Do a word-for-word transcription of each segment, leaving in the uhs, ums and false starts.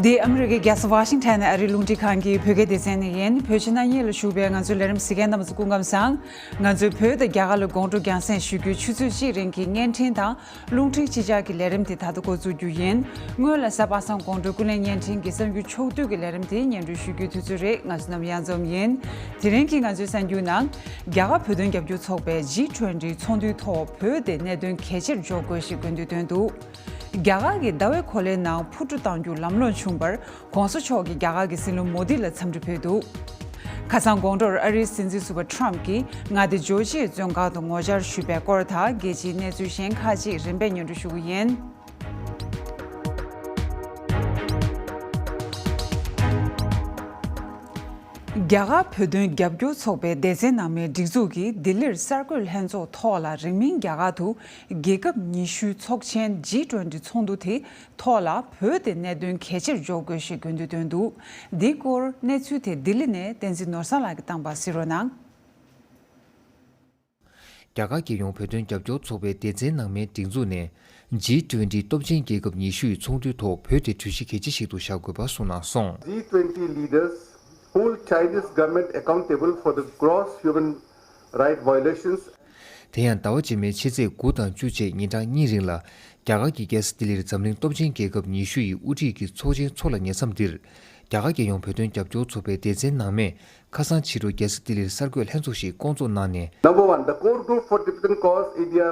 འདི་ཨ་མི་རི་ཀའི་རྒྱལ་ས་ཝ་ཤིང་ཊོན་ནས་ཨ་རིའི་རླུང་འཕྲིན་ཁང་གི་བོད་སྐད་སྡེ་ཚན་ནས་ཡིན། བོད་ཕྱི་ནང་གཉིས་ལ་བཞུགས་པའི་ང་ཚོའི་ལས་རིམ་གཟིགས་མཁན་རྣམ་པ་ཚོ་སྐུ་ཁམས་བཟང་། ང་ཚོས་བོད་དང་རྒྱ་གར་ལ་དགོང་དྲོ་རྒྱང་སྲིང་ཞུ་རྒྱུའི་ཆུ་ཚོད་གཅིག་རིང་གི་བརྙན་འཕྲིན་དང་རླུང་འཕྲིན་གཅིག་ཆར་གྱི་ལས་རིམ་དེ་ད་ལྟ་འགོ་འཛུགས་རྒྱུ་ཡིན། སྔོན་ལ་གཟའ་པ་སངས་དགོང་དྲོའི་ཀུན་གླེང་བརྙན་འཕྲིན་གྱི་གསར་འགྱུར་ཕྱོགས་བསྡུས་ཀྱི་ལས་རིམ་དེ་སྙན་སྒྲོན་ཞུ་རྒྱུའི་དུས་ཚོད་རེད། ང་ཚོ་རྣམས་གཡང་འཛོམས་ཡིན། དེ་རིང་གི་ང་ཚོའི་གསར་འགྱུར་ནང་། རྒྱ་གར་བོད་དོན་རྒྱབ་སྐྱོར་ཚོགས་པའི་ཇི་ཊུ་ཝེན་ཊི་ཚོགས་འདུའི་ཐོག་བོད་དེ་གནད་དོན་གལ་ཆེར་འཇོག་དགོས་ཞེས་དགོས་འདུན་བཏོན་འདུག་རྒྱ་གར་གྱི་ཟླ་བའི་གོ་ལའི་ནང་འཕུར་གྲུ་གཏང་རྒྱུ་ལམ་ལྷོང་བྱུང་བར་༧གོང་ས་མཆོག་གིས་རྒྱ་གར་གྱི་སྲིད་བློན་མོ་དི་ལ་འཚམས་འདྲི་ཕུལ་འདུག་ཁ་སང་དགོང་དྲོར་ཨ་རིའི་སྲིད་འཛིན་ཟུར་པ་ཊམ་གྱིས་མངའ་སྡེ་ཇོར་ཇི་ཡའི་བཙོན་ཁང་དུ་ངོ་བཅར་ཞུས་པའི་སྐོར་དང་། རྒྱལ་སྤྱིའི་གནས་ཚུལ་གཞན་ཁག་ཅིག་རིམ་པས་སྙན་སྒྲོན་ཞུ་གི་ཡིན། རྒྱ་གར་བོད་དོན་རྒྱབ་སྐྱོར་ཚོགས་པའི་སྡེ་ཚན་ནང་མའི་སྒྲིག་འཛུགས་ཀྱིས་ལྡི་ལིར་གསར་འགོད་ལྷན་ཚོགས་ཐོག་ལ་རིང་མིན་རྒྱ་གར་དུ་རྒྱལ་ཁབ་ཉི་ཤུའི་ཚོགས་ཆེན་ཇི་ཊུ་ཝེན་ཊི་ཚོགས་འདུ་དེའི་ཐོག་ལ་བོད་དེ་གནད་དོན་གལ་ཆེར་འཇོག་དགོས་ཞེས་དགོས་འདུན་བཏོན་འདུག་འདིའི་སྐོར་གནས་ཚུལ་དེ་ལྡི་ལི་ནས་བསྟན་འཛིན་ནོར་བཟང་ལགས་ཀྱིས་བཏང་པ་གཟིགས་རོགས་གནང་། རྒྱ་གར་རྒྱལ་ཡོངས་བོད་དོན་རྒྱབ་སྐྱོར་ཚོགས་པའི་སྡེ་ཚན་ནང་མའི་སྒྲིག་འཛུགས་ནས་ཇི་ཊུ་ཝེན་ཊི་སྟོབས་ཆེན་རྒྱལ་ཁབ་ཉི་ཤུ་ཡི་ཚོགས་འདུའི་ཐོག་བོད་དེ་གྲོས་གཞི་གལ་ཆེ་ཞིག་ཏུ་བཞག་དགོས་པ་གསུངས་གནང་སོང་། G twenty leaders hold Chinese government accountable for the gross human right violations དེ་ཡང་ཟླ་བ་རྗེས་མའི་ཕྱི་ཚེས་དགུ་དང་བཅུ་བཅས་ཉིན་གྲངས་གཉིས་རིང་ལ། རྒྱ་གར་གྱི་རྒྱལ་ས་ལྡི་ལིར་འཛམ་གླིང་སྟོབས་ཆེན་རྒྱལ་ཁབ་ཉི་ཤུ་ཡི་དབུ་ཁྲིད་ཀྱི་ཚོགས་ཆེན་འཚོགས་ལ་ཉེ་མཚམས་འདིར། རྒྱ་གར་རྒྱལ་ཡོངས་བོད་དོན་རྒྱབ་སྐྱོར་ཚོགས་པའི་སྡེ་ཚན་ནང་མས་ཁ་སང་ཕྱི་དྲོ་རྒྱལ་ས་ལྡི་ལིར་གསར་འགོད་ལྷན་ཚོགས་ཤིག་བསྐོང་ཚོགས་གནང་ནས། Number one, the core group for Tibetan cause India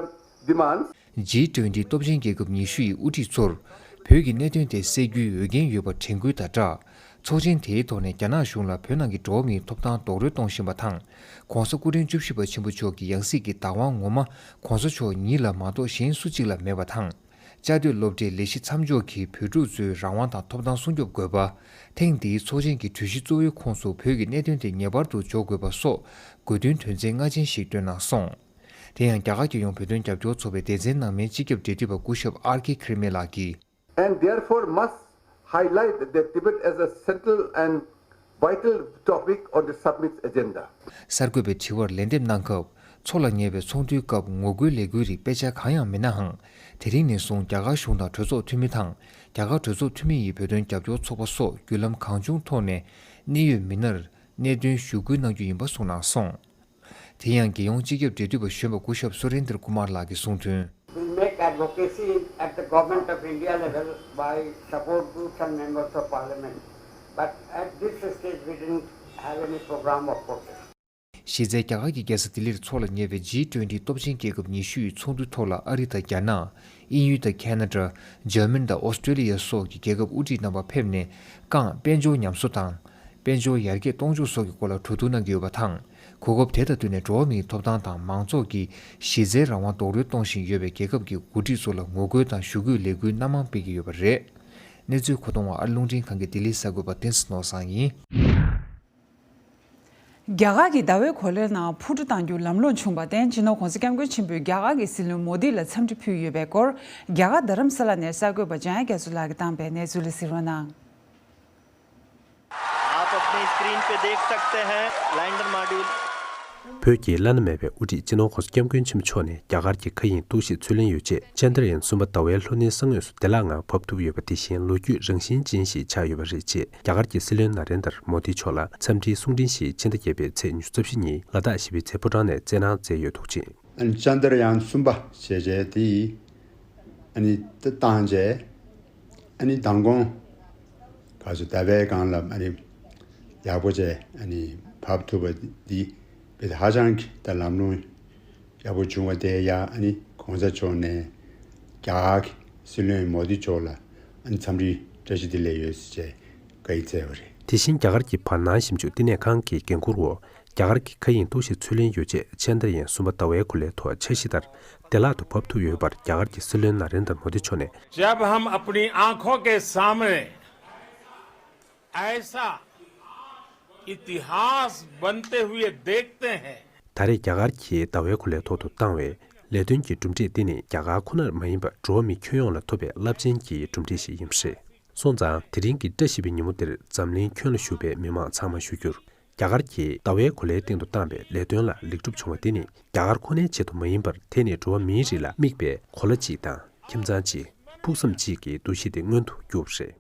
demands ཇི་ཊུ་ཝེན་ཊི་སྟོབས་ཆེན་རྒྱལ་ཁབ་ཉི་ཤུ་ཡི་དབུ་ཁྲིད་ཚོར། བོད་ཀྱི་གནད་དོན་དེ་སེལ་རྒྱུའི་འོས་འགན་ཡོད་པར་དྲན་སྐུལ་དང་སྦྲགས། ཚོགས་ཆེན་དེའི་ཐོག་ནས་རྒྱ་ནག་གཞུང་ལ་བོད་ནང་གི་འགྲོ་བ་མིའི་ཐོབ་ཐང་རྡོག་རོལ་གཏོང་བཞིན་པ་དང་། ༸གོང་ས་སྐུ་ཕྲེང་བཅུ་བཞི་པ་ཆེན་པོ་མཆོག་གི་ཡང་སྲིད་ཀྱི་བདག་དབང་ངོ་མ་༸གོང་ས་མཆོག་ཉིད་ལ་མ་གཏོགས་གཞན་སུ་གཅིག་ལ་མེད་པ་དང་། བཅའ་སྡོད་སློབ་གྲྭའི་ལས་གཞི་མཚམས་འཇོག་གིས་བོད་ཕྲུག་ཚོའི་རང་དབང་དང་ཐོབ་ཐང་སྲུང་སྐྱོབ་དགོས་པ། ཐེངས་འདིའི་ཚོགས་ཆེན་གྱི་གྲོས་གཞི་གཙོ་བོའི་ཁོངས་སུ་བོད་ཀྱི་གནད་དོན་དེ་ངེས་པར་དུ་འཇོག་དགོས་པ་སོགས་དགོས་འདུན་དོན་ཚན་ལྔ་ཅན་ཞིག་བཏོན་གནང་སོང་། དེ་ཡང་རྒྱ་གར་རྒྱལ་ཡོངས་བོད་དོན་རྒྱབ་སྐྱོར་ཚོགས་པའི་སྡེ་ཚན་ནང་མའི་སྤྱི་ཁྱབ་འབྲེལ་མཐུད་པ་སྐུ་ཞབས་ཨར་ཀེ་ཁེར་མེ་ལགས་ཀྱིས། And therefore must highlight that Tibet as a central and vital topic on the summit's agenda. གསར་འགོད་པའི་དྲི་བར་ལན་འདེབས་གནང་སྐབས། འཚོགས་ལ་ཉེ་བའི་ཚོགས་འདུའི་སྐབས་ངོ་རྒོལ་ལས་འགུལ་རིགས་དཔེ་ཆ་གང་ཡང་མེད་ནའང་། དེ་རིང་ནས་བཟུང་རྒྱ་གར་གཞུང་དང་གྲོས་ཚོགས་འཐུས་མི་དང་། རྒྱ་གར་གྲོས་ཚོགས་འཐུས་མི་ཡིས་བོད་དོན་རྒྱབ་སྐྱོར་ཚོགས་པ་སོགས་བརྒྱུད་ལམ་གང་བྱུང་ཐོག་ནས་གནད་ཡོད་མི་སྣར་གནད་དོན་ཞུ་སྐུལ་གནང་རྒྱུ་ཡིན་པ་གསུངས་གནང་སོང་། དེ་ཡང་རྒྱལ་ཡོངས་སྤྱི་ཁྱབ་འབྲེལ་མཐུད་པ་གཞོན་པ་སྐུ་ཞབས་སུ་རེན་དར་ཀུ་མར་ལགས་ཀྱིས་གསུངས་དོན། We make advocacy at the Government of India level by support groups and members of parliament, but at this stage we didn't have any program of protest. གཞི་རྩའི་རྒྱ་གར་གྱི་རྒྱལ་ས་ལྡི་ལིར་འཚོགས་ལ་ཉེ་བའི་ཇི་ཊུ་ཝེན་ཊི་སྟོབས་ཆེན་རྒྱལ་ཁབ་ཉི་ཤུ་ཡི་ཚོགས་འདུའི་ཐོག་ལ་ཨ་རི་དང་རྒྱ་ནག་དབྱིན་ཡུལ་དང་ཁེ་ན་ཌ། འཇར་མན་དང་ཨོ་སི་ཀྲོ་ལི་ཡ་སོགས་ཀྱི་རྒྱལ་ཁབ་དབུ་ཁྲིད་རྣམ་པ་ཕེབས་ནས་རྐང་དཔལ་འབྱོར་ཉམས་གསོ་དང་། དཔལ་འབྱོར་ཡར་རྒྱས་གཏོང་ཕྱོགས་སོགས་ཀྱི་སྐོར་ལ་གྲོས་བསྡུར་གནང་གི་ཡོད་པ་དང་། གོ་སྐབས་དེ་དང་བསྟུན་ནས་འགྲོ་བ་མིའི་ཐོབ་ཐང་དང་མང་ཚོགས་ཀྱི་གཞི་རྩའི་རང་དབང་རྡོག་རོལ་གཏོང་བཞིན་ཡོད་པའི་རྒྱལ་ཁབ་ཀྱི་འགོ་ཁྲིད་ཚོ་ལ་ངོ་རྒོལ་དང་ཞུ་སྐུལ་ལས་འགུལ་སྣ་མང་སྤེལ་གྱི་ཡོད་པ་རེད། གནས་ཚུལ་མཁོ་གཏོང་བ་ཨ་རླུང་འཕྲིན་ཁང་གི་ལྡི་ལི་གསར་འགོད་པ་བསྟན་འཛིན་ནོར་བཟང་ཡིན། རྒྱ་གར་གྱི་ཟླ་བའི་གོ་ལའི་ནང་འཕུར་གྲུ་གཏང་རྒྱུ་ལམ་ལྷོང་བྱུང་བར་བརྟེན། སྤྱི་ནོར་༸གོང་ས་༸སྐྱབས་མགོན་ཆེན་པོས་རྒྱ་གར་གྱི་སྲིད་བློན་མོ་དི་ལ་འཚམས་འདྲི་ཕུལ་ཡོད་པའི་སྐོར། རྒྱ་གར་རྡ་རམ་ས་ལ་ནས་གསར་འགོད་པ་འཇམ་དབྱངས་རྒྱ་མཚོ་ལགས་ཀྱིས་བཏང་པའི་གནས་ཚུལ་ལ་གཟིགས་རོགས་གནང་། आप अपनी स्क्रीन पे देख सकते हैं lander module. བོད་ཀྱི་བླ་ན་མེད་པའི་དབུ་ཁྲིད་སྤྱི་ནོར་༸གོང་ས་༸སྐྱབས་མགོན་ཆེན་པོ་མཆོག་ནས་རྒྱ་གར་གྱི་མཁའ་དབྱིངས་རྟོག་ཞིབ་ཚུར་ལེན་ཡོ་བྱད་ཅན་དྲ་ཡན་གསུམ་པ་ཟླ་བའི་ལྷོ་སྣེའི་ས་ངོས་སུ་བདེ་བླག་ངང་བབས་ཐུབ་ཡོད་པ་དེ་བཞིན་ལོ་རྒྱུས་རང་བཞིན་ཅན་ཞིག་ཆགས་ཡོད་པ་རེད་ཅེས་རྒྱ་གར་གྱི་སྲིད་བློན་ན་རེན་དར་མོ་དི་མཆོག་ལ་འཚམས་འདྲིའི་གསུང་འཕྲིན་ཞིག་ཕྱི་ཟླ་བརྒྱད་པའི་ཚེས་ཉི་ཤུ་རྩ་བཞི་ཉིན་ལ་དྭགས་བཞི་པའི་མཚན་ཕོ་བྲང་ནས་སྩལ་གནང་མཛད་ཡོད་འདུག་ཅིང་། ཨ་ནི་ཅན་དྲ་ཡན་གསུམ་པ་ཞེས་བྱས་དེ་ཨ་ནི་ད་བཏང་རྗེས་ཨ་ནི་མདང་དགོང་ག་ཚོད་ཟླ་བའི་སྒང་ལ་ཨ་ནི་ཡག་པོ་བྱས་ཨ་ནི་བབས་ཐུབ་པ་འདི་དཔེ་ཧ་ཅང་གི་ད་ལམ་ལྷོང་ཡག་པོ་བྱུང་བ་དེ་ཡ་ཨ་ནི་གོང་ས་མཆོག་ནས་རྒྱ་གར་གྱི་སྲིད་བློན་མོ་དི་མཆོག་ལ་ཨ་ནི་འཚམས་འདྲིའི་བཀྲ་ཤིས་བདེ་ལེགས་ཡོད་ཟེར་བྱས་བཀའ་ཡིག་སྩལ་བ་རེད། དེ་བཞིན་རྒྱ་གར་གྱི་བར་སྣང་ཞིབ་འཇུག་བསྟི་གནས་ཁང་གི་འགན་འཁུར་འོག་རྒྱ་གར་གྱི་མཁའ་དབྱིངས་རྟོག་ཞིབ་ཚུར་ལེན་ཡོ་བྱད་ཅན་དྲ་ཡན་གསུམ་པ་ཟླ་བའི་གོ་ལའི་ཐོག་འཆར་གཞི་ལྟར་བདེ་བླག་ཏུ་བབས་ཐུབ་ཡོད་པར་རྒྱ་གར་གྱི་སྲིད་བློན་ན་རེན་དར་མོ་དི་མཆོག་ནས། जब हम अपनी आंखों के सामने ऐसा इतिहास बनते हुए देखते हैं, ད་རེས་རྒྱ་གར་གྱིས་ཟླ་བའི་གོ་ལའི་ཐོག་ཏུ་བཏང་བའི་ལས་དོན་གྱི་གྲུབ་འབྲས་འདི་ནི་རྒྱ་གར་ཁོ་ནར་མ་ཡིན་པར་འགྲོ་བ་མི་ཁྱོན་ཡོངས་ལ་ཐོབ་པའི་རླབས་ཆེན་གྱི་གྲུབ་འབྲས་ཤིག་ཡིན་པ་རེད། སོང་ཙང་དེ་རིང་གི་བཀྲ་ཤིས་པའི་ཉིན་མོ་འདིར་འཛམ་གླིང་ཁྱོན་ལ་བཞུགས་པའི་མི་མང་ཚང་མར་ཞུ་རྒྱུར། རྒྱ་གར་གྱིས་ཟླ་བའི་གོ་ལའི་སྟེང་དུ་བཏང་བའི་ལས་དོན་ལ་ལེགས་གྲུབ་བྱུང་བ་འདི་ནི་རྒྱ་གར་ཁོ་ནའི་ཆེད་དུ་མ་ཡིན་པར་དེ་ནི་འགྲོ་བ་མིའི་རིགས་ལ་དམིགས་པའི་གོ་ལ་གཅིག་དང་ཁྱིམ་ཚང་གཅིག་ཕུགས་བསམ་གཅིག་གི་འདུ་ཤེས་དེ་མངོན་དུ་གྱུར་པ་རེད།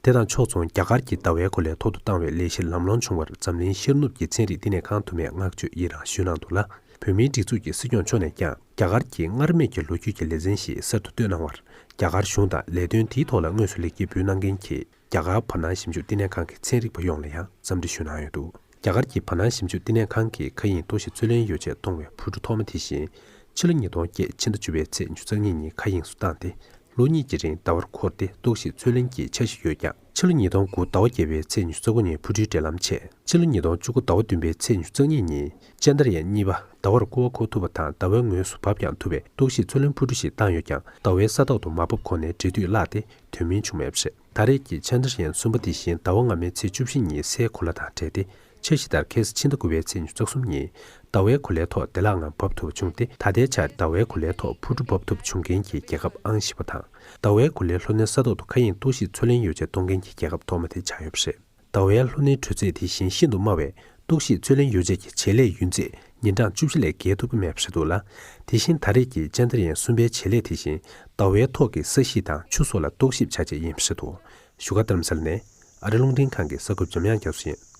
དེ་དང་ཕྱོགས་མཚུངས། རྒྱ་གར་གྱིས་ཟླ་བའི་གོ་ལའི་ཐོག་ཏུ་བཏང་བའི་ལས་གཞི་ལམ་ལྷོང་བྱུང་བར་འཛམ་གླིང་ཤར་ནུབ་ཀྱི་ཚན་རིག་བསྟི་གནས་ཁང་དུ་མས་བསྔགས་བརྗོད་ཡི་རངས་ཞུས་གནང་འདུག་ལ། བོད་མིའི་སྒྲིག་འཛུགས་ཀྱི་སྲིད་སྐྱོང་མཆོག་ནས་ཀྱང་རྒྱ་གར་གྱིས་སྔར་མེད་ཀྱི་ལོ་རྒྱུས་ཀྱི་ལེ་ཚན་ཞིག་གསར་དུ་བཏོད་གནང་བར། རྒྱ་གར་གཞུང་དང་ལས་དོན་དེའི་ཐོག་ལ་དངོས་སུ་ལེགས་སྐྱེས་འབུལ་གནང་མཁན་གྱི་རྒྱ་གར་བར་སྣང་ཞིབ་འཇུག་བསྟི་གནས་ཁང་གི་ཚན་རིག་པ་ཡོངས་ལ་ཡང་འཚམས་འདྲི་ཞུ་གནང་ཡོད་འདུག་རྒྱ་གར་གྱི་བར་སྣང་ཞིབ་འཇུག་བསྟི་གནས་ཁང་གིས་མཁའ་དབྱིངས་རྟོག་ཞིབ་རྩོད་ལེན་ཡོ་བྱད་གཏོང་བའི་འཕུར་གྲུ་ཐོག་མ་དེ་བཞིན། ཕྱི་ལོ་ཉིས་སྟོང་བརྒྱད་ཕྱི་ཟླ་བཅུ་པའི་ཚེས་ཉི་ཤུ་རྩ་གཉིས་ཉིན་མཁའ་དབྱིངས་སུ་བཏང་སྟེ། ལོ་གཉིས་ཀྱི་རིང་ཟླ་བར་འཁོར་ཏེ་རྟོག་ཞིབ་རྩོད་ལེན་གྱི་འཆར་གཞི་ཡོད་ཀྱང་། ཕྱི་ལོ་ཉིས་སྟོང་དགུ་ཟླ་བ་བརྒྱད་པའི་ཚེས་ཉི་ཤུ་རྩ་དགུ་ཉིན་འཕུར་གྲུའི་འབྲེལ་ལམ་ཆད། ཕྱི་ལོ་ཉིས་སྟོང་བཅུ་དགུ་ཟླ་བ་བདུན་པའི་ཚེས་ཉི་ཤུ་རྩ་གཉིས་ཉིན་ཅན་དྲ་ཡན་གཉིས་པ་ཟླ་བར་སྐུ་བ་འཁོར་ཐུབ་པ་དང་ཟླ་བའི་ངོས་སུ་བབས་ཀྱང་ཐུབ་པའི་རྟོག་ཞིབ་རྩོད་ལེན་འཕུར་གྲུ་ཞིག་བཏང་ཡོད་ཀྱང་ཟླ་བའི་ས་ཐོག་ཏུ་མ་བབས་གོང་ནས་འབྲེལ་མཐུད་བརླག་སྟེ་ཐོན་མིན་བྱུང་མེད་པ་རེད། ད་རེས་ཀྱི་ཅན་དྲ་ཡན་གསུམ་པ་དེ་བཞིན་ཟླ་བ་སྔ་མའི་ཚེས་བཅུ་བཞི་ཉིན་སའི་གོ་ལ་དང་འབྲེལ་ཏེ། འཆར་གཞི་ལྟར་ཁ་སང་ཕྱི་ཟླ་དགུ་པའི་ཚེས་ཉི་ཤུ་རྩ་གསུམ་ཉིན་ཟླ་བའི་གོ་ལའི་ཐོག་བདེ་བླག་ངང་བབས་ཐུབ་པ་བྱུང་སྟེ། ད་ལྟའི་ཆར་ཟླ་བའི་གོ་ལའི་ཐོག་འཕུར་གྲུ་བབས་ཐུབ་བྱུང་མཁན་གྱི་རྒྱལ་ཁབ་ཨང་བཞི་པ་དང་། ཟླ་བའི་གོ་ལའི་ལྷོ་ནུབ་ས་ཐོག་ཏུ་མཁའ་དབྱིངས་རྟོག་ཞིབ་རྩོད་ལེན་ཡོ་བྱད་གཏོང་མཁན་གྱི་རྒྱལ་ཁབ་ཐོག་མ་དེ་ཆགས་ཡོད་པ་རེད། ཟླ་བའི་ལྷོ་ནུབ་དྲོད་ཚད་དེ་བཞིན་ཤིན་ཏུ་དམའ་བས། རྟོག་ཞིབ་རྩོད་ལེན་ཡོ་བྱད་ཀྱི་བྱེད་ལས་ཡུན་ཚད་ཉིན་གྲངས་བཅུ་བཞི་ལས་བརྒལ་ཐུབ་ཀྱི་མེད་པ་རེད་འདུག་ལ། དེ་བཞིན་ད་རེས་ཀྱི་ཅན་དྲ་ཡན་གསུམ་པའི་བྱེད་ལས་དེ་བཞིན་ཟླ་བའི་ཐོག་གི་ས་གཞི་དང་ཆུ་སོགས་ལ་རྟོག་ཞིབ་བྱ་ཆེད་ཡིན་པ་རེད་འདུག་བཞུགས་སྒར་རྡ་རམ་ས་ལ་ནས་ཨ་རི་རླུང་འཕྲིན་ཁང་གི་གསར་འགོད་པ་འཇམ་དབྱངས་རྒྱ་མཚོ་ཡིན།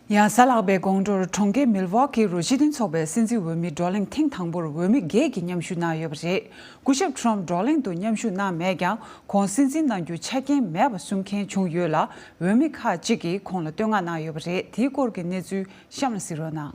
ཡང་གཟའ་ལྷག་པའི་དགོང་དྲོར་གྲོང་ཁྱེར་མིལ་ཝོ་ཀིའི་རུ་སྤྱི་མཐུན་ཚོགས་པའི་སྲིད་འཛིན་འོས་མི་བགྲོ་གླེང་ཐེངས་དང་པོར་འོས་མི་བརྒྱད་ཀྱིས་མཉམ་ཞུགས་གནང་ཡོད་པ་རེད། སྐུ་ཞབས་ཁྲོམ་བགྲོ་གླེང་དུ་མཉམ་ཞུགས་གནང་མེད་ཀྱང་། ཁོང་སྲིད་འཛིན་གནང་རྒྱུ་ཆ་རྐྱེན་མེད་པ་གསུང་མཁན་བྱུང་ཡོད་ལ། འོས་མི་ཁག་ཅིག་གིས་ཁོང་ལ་བསྟོད་བསྔགས་གནང་ཡོད་པ་རེད། དེའི་སྐོར་གྱི་གནས་ཚུལ་གཤམ་ལ་གཟིགས་རོགས་གནང་།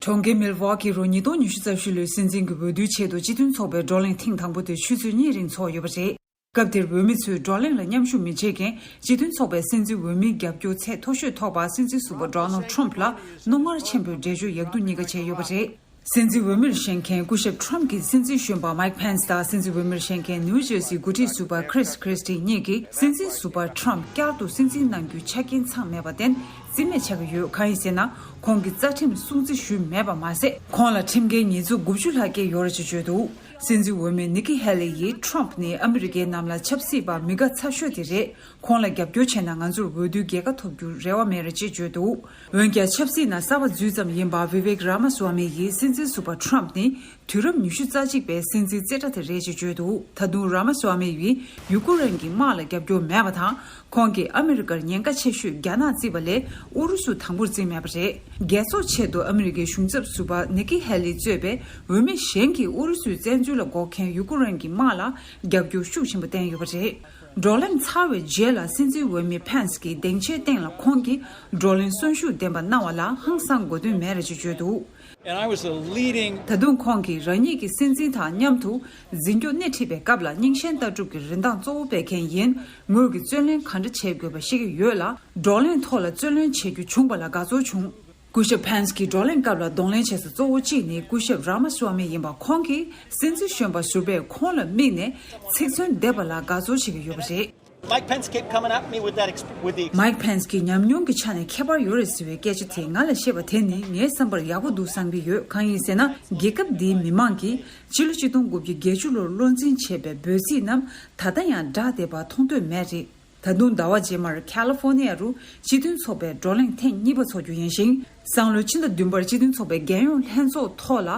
གྲོང་ཁྱེར་མིལ་ཝོ་ཀི་རུ་ཉིས་སྟོང་ཉི་ཤུ་རྩ་བཞི་ལོའི་སྲིད་འཛིན་གྱི་འོས་བསྡུའི་ཆེད་དུ་སྤྱི་མཐུན་ཚོགས་པའི་བགྲོ་གླེང་ཐེངས་དང་པོ་དེ་ཆུ་ཚོད་གཉིས་རིང་འཚོགས་ཡོད་པ་རེད། སྐབས་དེར་འོས་མི་ཚོས་བགྲོ་གླེང་ལ་མཉམ་ཞུགས་མི་བྱེད་མཁན་སྤྱི་མཐུན་ཚོགས་པའི་སྲིད་འཛིན་འོས་མིའི་རྒྱབ་སྐྱོར་ཚད་མཐོ་ཤོས་ཐོབ་པ་སྲིད་འཛིན་ཟུར་པ་ཌོ་ནལ་ཁྲོམ་ཕུ་ལ་རྣོ་ངར་ཆེན་པོས་འགྲེལ་བརྗོད་ཡག་སྡུག་གཉིས་ཀ་བྱས་ཡོད་པ་རེད། སྲིད་འཛིན་འོས་མིར་བཞེངས་མཁན་སྐུ་ཞབས་ཁྲོམ་གྱིས་སྲིད་འཛིན་གཞོན་པ་མའིག་ཕེན་སི་དང་སྲིད་འཛིན་འོས་མིར་བཞེངས་མཁན་ནིའུ་ཇར་སིའི་འགོ་ཁྲིད་ཟུར་པ་ཁྲིས་ཁྲིས་ཏི་གཉིས་ཀྱིས་སྲིད་འཛིན་ཟུར་པ་ཁྲོམ་བསྐྱར་དུ་སྲིད་འཛིན་གནང་རྒྱུའི་ཆ་རྐྱེན་ཚང་མེད་པར་བརྟེན་རྩིས་མེད་ཆགས་ཀྱི་ཡོད། གང་ཡིན་ཟེར་ན། ཁོང་གིས་རྩ་ཁྲིམས་སྲུང་བརྩི་ཞུས་མེད་པ་མ་ཟད། ཁོང་ལ་ཁྲིམས་འགལ་ཉེས་འཛུགས་དགུ་བཅུ་ལྷག་བཀལ་ཡོད་རེད་ཅེས་བརྗོད་འདུག་སྲིད་འཛིན་འོས་མི་ནི་ཀི་ཧེ་ལི་ཡིས་ཁྲོམ་ཕུ་ནི་ཨ་མི་རི་ཀའི་ནང་ལ་ཆབ་སྲིད་པ་མི་དགའ་ཚ་ཤོས་དེ་རེད། ཁོང་ལ་རྒྱབ་སྐྱོར་བྱས་ན་ང་ཚོར་འོས་བསྡུའི་རྒྱལ་ཁ་ཐོབ་རྒྱུར་རེ་བ་མེད་རེད་ཅེས་བརྗོད་འདུག་འོན་ཀྱང་ཆབ་སྲིད་ནང་གསར་པ་འཛུལ་ཙམ་ཡིན་པ་བི་ཝེག་ར་མ་སུ་ཝ་མི་ཡིས་སྲིད་འཛིན་ཟུར་པ་ཁྲོམ་ནི་དུས་རབས་ཉི་ཤུ་རྩ་གཅིག་པའི་སྲིད་འཛིན་རྩེ་གྲ་དེ་རེད་ཅེས་བརྗོད་འདུག་ད་དུང་ར་མ་སུ་ཝ་མི་ཡིས་ཡུ་ཀུ་རེན་གྱི་དམག་ལ་རྒྱབ་སྐྱོར་མེད་པ་དང་། ཁོང་གིས་ཨ་མི་རི་ཀར་ཉེན་ཁ་ཆེ་ཤོས་རྒྱ་ནག་བརྩིས་པ་ལས་ཨུ་རུ་སུ་དང་པོར་བརྩིས་མེད་པ་རེད། རྒྱལ་ཚོགས་ཆེད་དུ་ཨ་མི་རི་ཀའི་གཞུང་ཚབ་ཟུར་པ་ནི་ཀི་ཧེ་ལི་གཙོས་པའི་འོས་མི་གཞན་གྱིས་ཨུ་རུ་སུའི་བཙན་འཛུལ་ལ་འགོག་མཁན་ཡུ་ཀུ་རེན་གྱི་དམག་ལ་རྒྱབ་སྐྱོར་ཤུགས་ཆེན་པོ་བསྟན་ཡོད་པ་རེད། བགྲོ་གླེང་ཚར་བའི་རྗེས་ལ་སྲིད་འཛིན་འོས་མི་ཕེན་སི་གིས་སྡིངས་ཆའི་སྟེང་ལ་ཁོང་གིས་བགྲོ་གླེང་གསོན་ཤུགས་ལྡན་པ་གནང་བ་ལ་ཧང་སང་དགོས་དོན་མེད་རེད་ཅེས་བརྗོད་འདུག And I was the leading ད་དུང་ཁོང་གིས་རང་ཉིད་ཀྱི་སྲིད་འཛིན་དང་མཉམ་དུ་འཛིན་སྐྱོང་སྣེ་ཁྲིད་པའི་སྐབས་ལ་རྙིང་ཞེན་ལྟ་གྲུབ་ཀྱི་རིན་ཐང་གཙོ་བོ་སྤེལ་མཁན་ཡིན། ངོས་ཀྱིས་རྩོད་ལེན་ག་འདྲ་བྱེད་དགོས་པ་ཤེས་ཀྱི་ཡོད་ལ། བགྲོ་གླེང་ཐོག་ལ་རྩོད་ལེན་བྱེད་རྒྱུ་བྱུང་བ་ལ་དགའ་ཚོར་བྱུང་། སྐུ་ཞབས་ཕེན་སི་གིས་བགྲོ་གླེང་སྐབས་ལ་གདོང་ལེན་བྱེད་ས་གཙོ་བོ་གཅིག་ནི་སྐུ་ཞབས་ར་མ་སུ་ཝ་མི་ཡིན་པ། ཁོང་གིས་སྲིད་འཛིན་གཞོན་པ་ཟུར་པས་ཁོང་ལ་དམིགས་ནས་ཚིག་མཚོན་འདེབས་པ་ལ་དགའ་ཚོར་བྱེད་ཀྱི་ཡོད་པ་རེད། Mike Pence kept coming at me with that ex- with the ex- མའིག་ཕེན་སི་གིས་ཉམས་མྱོང་གི་ཆ་ནས་ཁྱད་པར་ཡོད་རེད་ཟེར་བའི་སྐད་ཆ་དེ་ང་ལ་བཤད་པ་དེ་ནི་ངའི་བསམ་པར་ཡག་པོ་འདུག་བསམ་གྱི་ཡོད། གང་ཡིན་ཟེར་ན། རྒྱལ་ཁབ་འདིའི་མི་མང་གིས་ཕྱི་ལོ་ཆིག་སྟོང་དགུ་བརྒྱ་བརྒྱད་ཅུ་ལོར་བློ་འཛིན་བྱས་པའི་འབོད་ཚིག་རྣམས་ད་ལྟ་ཡང་བསྒྲགས་བསྡད་པ་མཐོང་ཐོས་མེད་རེད། ད་དུང་ཟླ་བ་རྗེས་མར་ཁ་ལི་ཧྥོ་ནི་ཡ་རུ་སྤྱི་མཐུན་ཚོགས་པའི་བགྲོ་གླེང་ཐེངས་གཉིས་པ་འཚོགས་རྒྱུ་ཡིན་ཞིང་། སང་ལོའི་ཕྱི་ཟླ་བདུན་པར་སྤྱི་མཐུན་ཚོགས་པའི་རྒྱལ་ཡོངས་ལྷན་ཚོགས་ཐོག་ལ་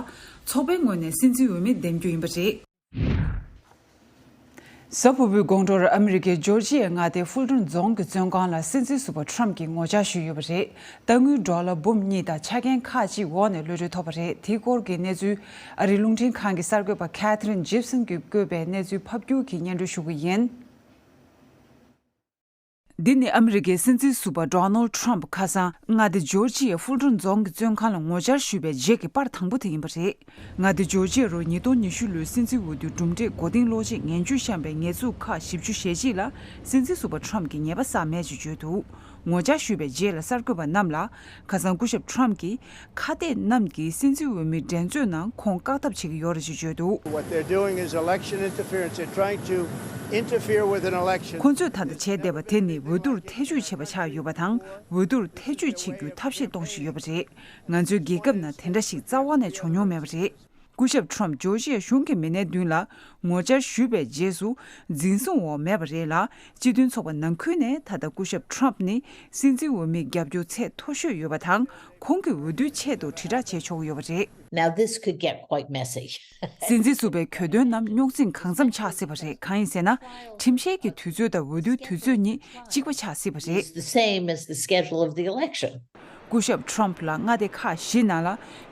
ཚོགས་པའི་ངོས་ནས་སྲིད་འཛིན་འོས་མི་འདེམས་རྒྱུ་ཡིན་པ་རེད། གཟའ་ཕུར་བུའི་དགོང་དྲོར་ཨ་མི་རི་ཀའི་ཇོར་ཇི་ཡའི་མངའ་སྡེ་ཧྥུལ་ཊོན་རྫོང་གི་བཙོན་ཁང་ལ་སྲིད་འཛིན་ཟུར་པ་ཁྲོམ་གྱིས་ངོ་བཅར་ཞུས་ཡོད་པ་རེད། གཏའ་དངུལ་ཌོ་ལར་འབུམ་གཉིས་དང་ཆ་རྐྱེན་ཁག་ཅིག་འོག་ནས་གློད་གྲོལ་ཐོབ་པ་རེད། དེའི་སྐོར་གྱི་གནས་ཚུལ་ཨ་རིའི་རླུང་འཕྲིན་ཁང་གི་གསར་འགོད་པ་ཁེ་ཐི་རིན་ཇིབ་སན་གྱིས་བཀོད་པའི་གནས་ཚུལ་ཕབ་སྒྱུར་གྱིས་སྙན་སྒྲོན་ཞུ་གི་ཡིན། འདི་ནི་ཨ་མི་རི་ཀའི་སྲིད་འཛིན་ཟུར་པ་ཌོ་ནལ་ཁྲོམ་ཁ་སང་མངའ་སྡེ་ཇོར་ཇི་ཡའི་ཧྥུལ་ཊོན་རྫོང་གི་བཙོན་ཁང་ལ་ངོ་བཅར་ཞུས་པའི་རྗེས་ཀྱི་པར་དང་པོ་དེ་ཡིན་པ་རེད། མངའ་སྡེ་ཇོར་ཇི་ཡ་རུ་ཉིས་སྟོང་ཉི་ཤུ་ལོའི་སྲིད་འཛིན་འོས་བསྡུའི་གྲུབ་འབྲས་མགོ་རྟིང་སློག་ཆེད་ངན་ཇུས་བཤམས་པའི་ངལ་རྩོལ་ཁག་བཞི་བཅུ་ཞེ་གཅིག་ལ་སྲིད་འཛིན་ཟུར་པ་ཁྲོམ་གྱིས་ཉེས་པ་བསགས་མེད་ཅེས་བརྗོད་འདུག་ངོ་བཅར་ཞུས་པའི་རྗེས་ལ་གསར་འགོད་པ་རྣམས་ལ་ཁ་སང་སྐུ་ཞབས་ཁྲོམ་གྱིས་ཁ་གཏད་རྣམས་ཀྱིས་སྲིད་འཛིན་འོས་མིའི་འགྲན་རྩོད་ནང་ཁོང་བཀག་ཐབས་བྱེད་ཀྱི་ཡོད་རེད་ཅེས་བརྗོད་འདུག What they're doing is election interference. They're trying to interfere with an election. ཁོ་ཚོས་ད་ལྟ་བྱས་བསྡད་པ་དེ་ནི་འོས་བསྡུར་ཐེ་བྱུས་བྱེད་པ་ཆགས་ཡོད་པ་དང་། འོས་བསྡུར་ཐེ་བྱུས་བྱེད་རྒྱུའི་ཐབས་ཤེས་གཏོང་བཞིན་ཡོད་པ་རེད། ང་ཚོའི་རྒྱལ་ཁབ་ནང་དེ་འདྲ་ཞིག་རྩ་བ་ནས་བྱུང་མྱོང་མེད་པ་རེད། སྐུ་ཞབས་ཁྲོམ་ཇོར་ཇི་ཡ་གཞུང་གི་མི་སྣའི་མདུན་ལ་ངོ་བཅར་ཞུས་པའི་རྗེས་སུ་འཛིན་བཟུང་འོག་མེད་པ་རེད་ལ། སྤྱི་མཐུན་ཚོགས་པ་ནང་ཁུལ་ནས་ད་ལྟ་སྐུ་ཞབས་ཁྲོམ་ནི་སྲིད་འཛིན་འོས་མིའི་རྒྱབ་སྐྱོར་ཚད་མཐོ་ཤོས་ཡོད་པ་དང་། ཁོང་གི་འོས་བསྡུའི་ཆེད་དུ་དྲིལ་བསྒྲགས་བྱེད་ཆོག་གི་ཡོད་པ་རེད། Now this could get quite messy. སྲིད་འཛིན་ཟུར་པའི་གྱོད་དོན་རྣམས་རྙོག་འཛིང་གང་འཚམ་ཆགས་སྲིད་པ་རེད། གང་ཡིན་ཟེར་ན། ཁྲིམས་བཤེར་གྱི་དུས་ཚོད་དང་འོས་བསྡུའི་དུས་ཚོད་གཉིས་གཅིག་པ་ཆགས་སྲིད་པ་རེད། It's the same as the schedule of the election. སྐུ་ཞབས་ཁྲོམ་ལ་མངའ་སྡེ་ཁག་བཞི་ནང་ལ་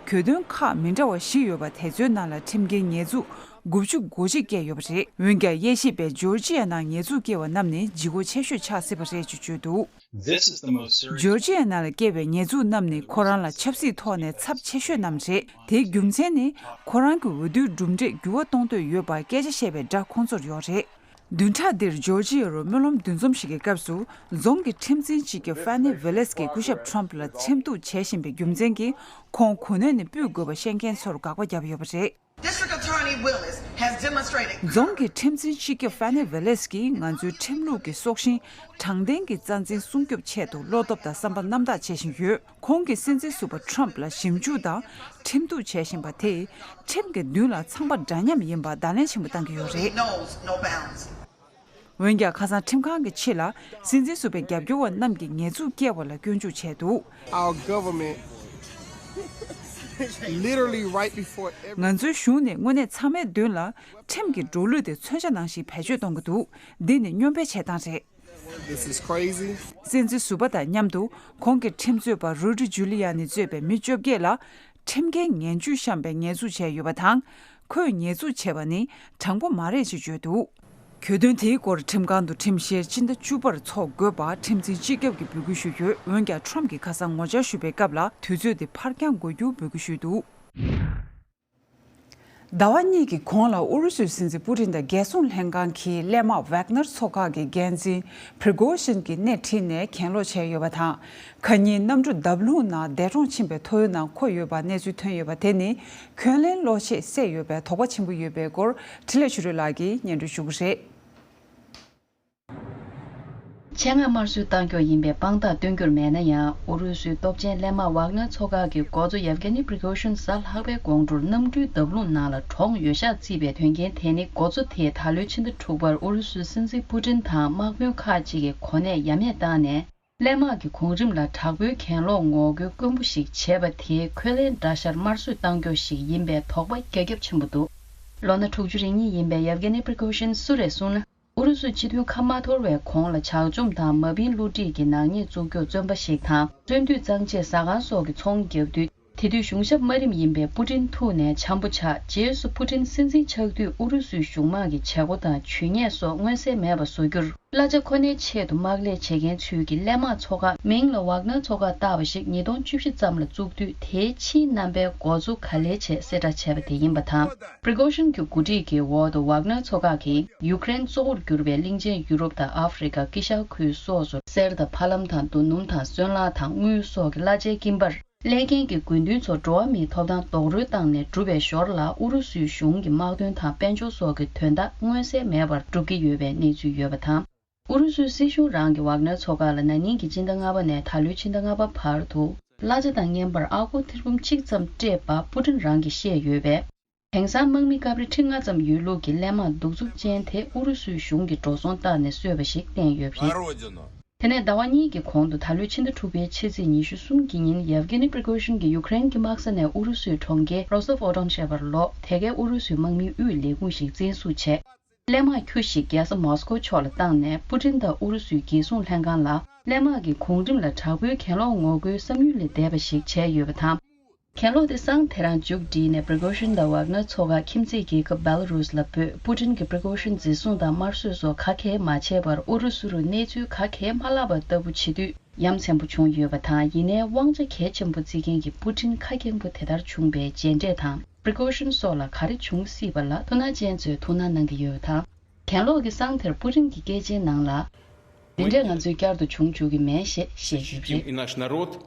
གྱོད་དོན་ཁག་མི་འདྲ་བ་བཞི་ཡོད་པ་དེ་ཚོའི་ནང་ལ་ཁྲིམས་འགལ་ཉེས་འཛུགས་དགུ་བཅུ་གོ་གཅིག་བཀལ་ཡོད་པ་རེད། འོན་ཀྱང་། དབྱེ་ཞིབ་པས་ཇོར་ཇི་ཡ་ནང་ཉེས་འཛུགས་བཀལ་བ་རྣམས་ནི་ལྗིད་ཁོག་ཆེ་ཤོས་ཆགས་སྲིད་པ་རེད་ཅེས་བརྗོད་འདུག This is the most serious. ཇོར་ཇི་ཡ་ནང་ལ་བཀལ་བའི་ཉེས་འཛུགས་རྣམས་ནི་ཁོ་རང་ལ་ཆབ་སྲིད་ཐོག་ནས་ཚབས་ཆེ་ཤོས་རྣམས་རེད། དེའི་རྒྱུ་མཚན་ནི། ཁོ་རང་གི་འོས་བསྡུའི་གྲུབ་འབྲས་འགྱུར་བ་གཏོང་འདོད་ཡོད་པར་སྐད་ཆ་བཤད་པའི་སྒྲ་ཁོང་ཚོར་ཡོད་རེད། བདུན་ཕྲག་འདིར་ཇོར་ཇི་ཡ་རུ་སྨོན་ལམ་འདུ་འཛོམས་ཤིག་གི་སྐབས་སུ། རྫོང་གི་ཁྲིམས་འཛིན་སྤྱི་ཁྱབ་ཧྥ་ནི་ཝེ་ལེས་ཀྱིས་སྐུ་ཞབས་ཁྲོམ་ལ་ཁྲིམས་གཏུག་བྱེད་བཞིན་པའི་རྒྱུ་མཚན་གྱིས། ཁོང་གོ་གནས་ནས་ཕུད་དགོས་པ་བཤད་མཁན་ཚོར་དགག་པ་བརྒྱབ་ཡོད་པ་རེད། District Attorney Willis has demonstrated རྫོང་གི་ཁྲིམས་འཛིན་སྤྱི་ཁྱབ་ཧྥ་ནི་ཝེ་ལེས་ཀྱིས་ང་ཚོའི་ཁྲིམས་ལུགས་ཀྱི་སྲོག་ཤིང་དྲང་བདེན་གྱི་རྩ་འཛིན་སྲུང་སྐྱོབ་ཆེད་དུ་བློ་སྟོབས་དང་བསམ་པ་རྣམ་དག་བྱེད་བཞིན་ཡོད། ཁོང་གིས་སྲིད་འཛིན་ཟུར་པ་ཁྲོམ་ལ་ཞིབ་འཇུག་དང་ཁྲིམས་གཏུག་བྱེད་བཞིན་པ་དེས་ཁྲིམས་ཀྱི་མདུན་ལ་ཚངས་པ་འདྲ་མཉམ་ཡིན་པར་བརྡ་ལན་ཆེན་པོ་བཏང་གི་ཡོད་རེད། Knows no bounds. འོན་ཀྱང་། ཁ་སང་ཁྲིམས་ཁང་གི་ཕྱི་ལ་སྲིད་འཛིན་ཟུར་པའི་རྒྱབ་སྐྱོར་བ་རྣམས་ཀྱིས་ཉེས་འཛུགས་བཀལ་བ་ལ་སྐྱོན་འཛུགས་བྱས་འདུག Our government, literally right before every- ང་ཚོའི་གཞུང་ནས་དངོས་གནས་ཚང་མའི་མདུན་ལ་ཁྲིམས་ཀྱི་འགྲོ་ལུགས་དེ་མཚོན་ཆ་ནང་བཞིན་བེད་སྤྱོད་གཏོང་གི་འདུག་འདི་ནི་སྨྱོན་པའི་བྱེད་སྟངས་རེད། This is crazy. སྲིད་འཛིན་ཟུར་པ་དང་མཉམ་དུ་ཁོང་གི་ཁྲིམས་རྩོད་པ་རུ་ཌི་ཇུ་ལི་ཡ་ནི་གཙོས་པའི་མི་བཅོ་བརྒྱད་ལ་ཁྲིམས་འགལ་ངན་ཇུས་བཤམས་པའི་ཉེས་འཛུགས་བྱས་ཡོད་པ་དང་། ཁོས་ཉེས་འཛུགས་བྱས་པ་ནི་དྲང་པོ་མ་རེད་ཅེས་བརྗོད་འདུག་གྱོད་དོན་དེའི་སྐོར་ཁྲིམས་ཁང་དུ་ཁྲིམས་བཤེར་སྤྱི་ཟླ་བཅུ་པར་འཚོགས་དགོས་པ་ཁྲིམས་འཛིན་སྤྱི་ཁྱབ་ཀྱིས་འབོད་སྐུལ་ཞུས་ཡོད། འོན་ཀྱང་། ཁྲོམ་གྱིས་ཁ་སང་ངོ་བཅར་ཞུས་པའི་སྐབས་ལ་དུས་ཚོད་དེ་ཕར་འགྱངས་དགོས་རྒྱུ་འབོད་སྐུལ་ཞུས་འདུག་ཟླ་བ་གཉིས་ཀྱི་གོང་ལ་ཨུ་རུ་སུའི་སྲིད་འཛིན་པུ་ཏིན་དང་རྒྱལ་སྲུང་ལྷན་ཁང་གིས་སླད་མར་ཝག་ནར་ཚོགས་ཁག་གི་འགན་འཛིན་པྲི་གོ་ཤིན་གྱི་སྣེ་ཁྲིད་ནས་གྱེན་ལོག་བྱས་ཡོད་པ་དང་། ཁ་ཉིན་གནམ་གྲུ་བརྡབ་ལྷུང་ནང་འདས་གྲོངས་ཕྱིན་པའི་ཐོ་ཡོད་ནང་འཁོད་ཡོད་པ་གནས་ཚུལ་ཐོན་ཡོད་པ་དེ་ནི་འཁོན་ལན་སློག་ཆེད་བསད་ཡོད་པའི་དོགས་པ་ཆེན་པོ་ཡོད་པའི་སྐོར་འཕྲིན་ལས་ཆོས་སྒྲོན་ལགས་ཀྱིས་སྙན་སྒྲོན་ཞུ་གི་རེད། ཆེད་མངགས་དམར་གསོད་བཏང་ཀྱོག་ཡིན་པའི་དཔང་རྟགས་སྟོན་རྒྱུར་མེད་ན་ཡང་། ཨུ་རུ་སུའི་སྟོབས་ཆེན་སླད་མར་ཝག་ནར་ཚོགས་ཁག་གི་འགོ་གཙོ་ཡེབ་གེ་ནི་པྲི་གོ་ཤིན་གཟའ་ལྷག་པའི་དགོང་དྲོར་གནམ་གྲུའི་བརྡབ་ལྷུང་ནང་ལ་གྲོངས་ཡོད་ཤག་བརྩིས་པའི་དོན་རྐྱེན་དེ་ནི། འགོ་གཙོ་དེས་ད་ལོའི་ཕྱི་ཟླ་དྲུག་པར་ཨུ་རུ་སུའི་སྲིད་འཛིན་པུ་ཏིན་དང་དམག་དཔོན་ཁག་ཅིག་གི་གོ་གནས་ཡ་མེད་བཏང་ནས། སླད་མར་གྱི་གོང་རིམ་ལ་དྲག་པོའི་གྱེན་ལོག་ངོ་རྒོལ་དཀོན་པོ་ཞིག་བྱས་པ་དེའི་འཁོན་ལན་འདྲ་ཤར་དམར་གསོད་བཏང་ཀྱོག་ཞིག་ཡིན་པའི་དོགས་པ་རྒྱ་ཁྱབ་ཆེན་པོ་འདུག་ལོ་ན་དྲུག་ཅུ་རེ་གཉིས་ཡིན་པའི་ཡེབ་གེ་ནི་པྲི་གོ་ཤིན་སུ་རེད་གསུངས་ན། ཨུ་རུ་སུས་སྤྱི་མཐུན་ཁ་མ་ཐོར་བའི་གོང་ལ་ཇག་བཅོམ་དང་མ་བིན་བསླུ་བྲིད་ཀྱི་ནག་ཉེས་བཙུགས་ཀྱོག་བཙོན་པ་ཞིག་དང་། གསོན་དུས་གཙང་བཅད་ཟ་ཁང་སོགས་ཀྱི་ཚོང་བརྒྱབ་དུས། དེ་དུས་གཞུང་ཞབས་དམའ་རིམ་ཡིན་པའི་པུ་ཏིན་ཐུག་ནས་འཆམ་པོ་ཆགས། རྗེས་སུ་པུ་ཏིན་སྲིད་འཛིན་ཆགས་དུས་ཨུ་རུ་སུའི་གཞུང་དམག་གི་བྱེད་སྒོ་དང་ཇུས་ཉེས་སོགས་མངོན་གསལ་མེད་པ་བཟོ་རྒྱུར། གླ་ཆ་ཁོ་ནའི་ཆེད་དུ་དམག་ལས་བྱེད་མཁན་ཚོས་ཀྱི་སླད་མར་ཚོགས་ཁག་མིང་ལ་ཝག་ནར་ཚོགས་ཁག་བཏགས་པ་ཞིག་ཉིས་སྟོང་བཅུ་བཞི་ཙམ་ལ་བཙུགས་དུས། དེའི་ཕྱིའི་རྣམ་པའི་འགོ་གཙོ་ག་ལེ་ཆེ་གསལ་བསྒྲགས་བྱས་པ་དེ་ཡིན་པ་དང་། པྲི་གོ་ཤིན་གྱི་འགོ་ཁྲིད་ཀྱི་འོག་ཏུ་ཝག་ནར་ཚོགས་ཁག་གིས་ཡུཀ་རེན་གཙོ་བོར་གྱུར་པའི་གླིང་ཆེན་ཡུ་རོབ་དང་ཨ་ཧྥེ་རི་ཀ་དཀྱིལ་ཤར་ཁུལ་སོགས་སུ་གསེར་དང་ཕ་ལམ་དང་རྡོ་སྣུམ་དང་སོལ་རླངས་དང་དངུལ་སོགས་ཀྱི་གླ་ཆའི་སྐྱིན་པར། ཀླད་རྒྱན་གྱི་དགོས་འདུན་ཚོ་འགྲོ་བ་མིའི་ཐོབ་ཐང་རྡོག་རོལ་བཏང་ནས་བསྒྲུབས་པའི་ཞོར་ལ། ཨུ་རུ་སུའི་གཞུང་གི་དམག་དོན་དང་དཔལ་འབྱོར་སོགས་ཀྱི་དོན་དག་མངོན་གསལ་མེད་པར་སྒྲུབ་ཀྱི་ཡོད་པའི་གནས་ཚུལ་ཡོད་པ་དང་། ཨུ་རུ་སུའི་སྲིད་གཞུང་རང་གི་ཝག་ནར་ཚོགས་ཁག་ལ་ན་ནིང་གི་སྤྱི་ཟླ་ལྔ་པ་ནས་ད་ལོའི་ཕྱི་ཟླ་ལྔ་པ་བར་དུ་གླ་ཆ་དང་བརྙན་པར་ཨ་སྒོར་ཐེར་འབུམ་གཅིག་ཙམ་སྤྲད་པ་པུ་ཏིན་རང་གིས་བཤད་ཡོད་པས། དེང་སང་དམག་མི་སྐབས་རེ་ཁྲི་ལྔ་ཙམ་ཡོད་ལུགས་ཀྱི་སླད་མར་གདུག་རྩུབ་ཅན་དེ་ཨུ་རུ་སུའི་གཞུང་གིས་འགྲོ་སོང་བཏང་ནས་གསོས་པ་ཞིག་བསྟན་ཡོད་པ་རེད། དེ་ནས་ཟླ་བ་གཉིས་ཀྱི་གོང་དུ་ད་ལོའི་ཕྱི་ཟླ་དྲུག་པའི་ཕྱི་ཚེས་ཉི་ཤུ་གསུམ་གྱི་ཉིན། ཡེབ་གེ་ནི་པྲི་གོ་ཤིན་གྱིས་ཡུཀ་རེན་གྱི་དམག་ས་ནས་ཨུ་རུ་སུའི་གྲོང་ཁྱེར་རོ་སོབ་ཨོ་ཏོན་ཞེས་པར་ལོག་དེ་གའི་ཨུ་རུ་སུའི་དམག་མིའི་དབུས་ལས་ཁུངས་ཤིག་བཙན་བཟུང་བྱས། སླད་མར་ཁྱུ་ཞིག་རྒྱལ་ས་མོ་སི་ཀོ་ཕྱོགས་ལ་བཏང་ནས། པུ་ཏིན་དང་ཨུ་རུ་སུའི་རྒྱལ་སྲུང་ལྷན་ཁང་ལ་སླད་མར་གྱི་གོང་རིམ་ལ་དྲག་པོའི་གྱེན་ལོག་ངོ་རྒོལ་བསམ་ཡུལ་ལས་འདས་པ་ཞིག་བྱས་ཡོད་པ་དང་། གྱེན་ལོག་དེ་སང་དེ་རང་མཇུག་བསྒྲིལ་ནས། པྲི་གོ་ཤིན་དང་ཝག་ནར་ཚོགས་ཁག་ཁྱིམ་མཚེས་རྒྱལ་ཁབ་བེ་ལ་རུས་ལ་སྤོས། པུ་ཏིན་གྱིས་པྲི་གོ་ཤིན་འཛིན་བཟུང་དང་དམར་གསོད་སོགས་ག་གེ་མ་བྱས་པར། ཨུ་རུ་སུ་རུ་གནས་ཚུལ་ག་གེ་མ་ལབ་པ་ལྟ་བུ་བྱེད་དུས་ཡ་མཚན་པོ་བྱུང་ཡོད་པ་དང་། ཡིན་ནའི་དབང་ཆ་གལ་ཆེན་པོ་བརྩི་མཁན་གྱི་པུ་ཏིན་ཁ་སྐྱེངས་པོ་དེ་ལྟར་བྱུང་བའི་རྗེས་འབྲས་དང་། པྲི་གོ་ཤིན་སོགས་ལ་ག་རེ་བྱུང་སྲིད་པ་ལ་ཐུགས་སྣང་ཅན་ཚོས་ཐུགས་སྣང་གནང་གི་ཡོད་པ་དང་། གྱེན་ལོག་གི་སང་དེར་པུ་ཏིན་གྱི་སྐད་ཆའི་ནང་ལ། དེ་འདྲས་ང་ཚོས་བསྐྱར་དུ་བྱུང་བཅུག་གི་མེད་ཞེས་བཤད་ཡོད་པ་རེད།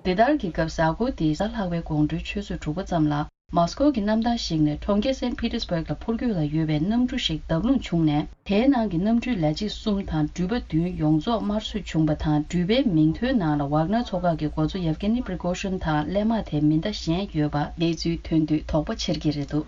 འདི་ལྟར་གྱི་སྐབས། གཟའ་འཁོར་འདིའི་གཟའ་ལྷག་པའི་དགོང་དྲོའི་ཆུ་ཚོད་དྲུག་པ་ཙམ་ལ། མོ་སི་ཀོ་གི་གནམ་ཐང་ཞིག་ནས་གྲོང་ཁྱེར་སེན་ཕི་ཏེར་སྦུག་ལ་འཕུར་སྐྱོད་ལ་ཡོད་པའི་གནམ་གྲུ་ཞིག་བརྡབ་ལྷུང་བྱུང་ནས། དེའི་ནང་གི་གནམ་གྲུའི་ལས་བྱེད་གསུམ་དང་འགྲུལ་པ་བདུན་ཡོངས་རྫོགས་དམར་གསོད་བྱུང་བ་དང་། འགྲུལ་པའི་མིང་ཐོའི་ནང་ལ་ཝག་ནར་ཚོགས་ཁག་གི་འགོ་གཙོ་ཡེབ་གེ་ནི་པྲི་གོ་ཤིན་དང་སླད་མར་དེའི་མི་སྣ་གཞན་ཡོད་པ་གནས་ཚུལ་ཐོན་དུས་དོགས་པ་ཆེར་གྱི་རེད་འདུག་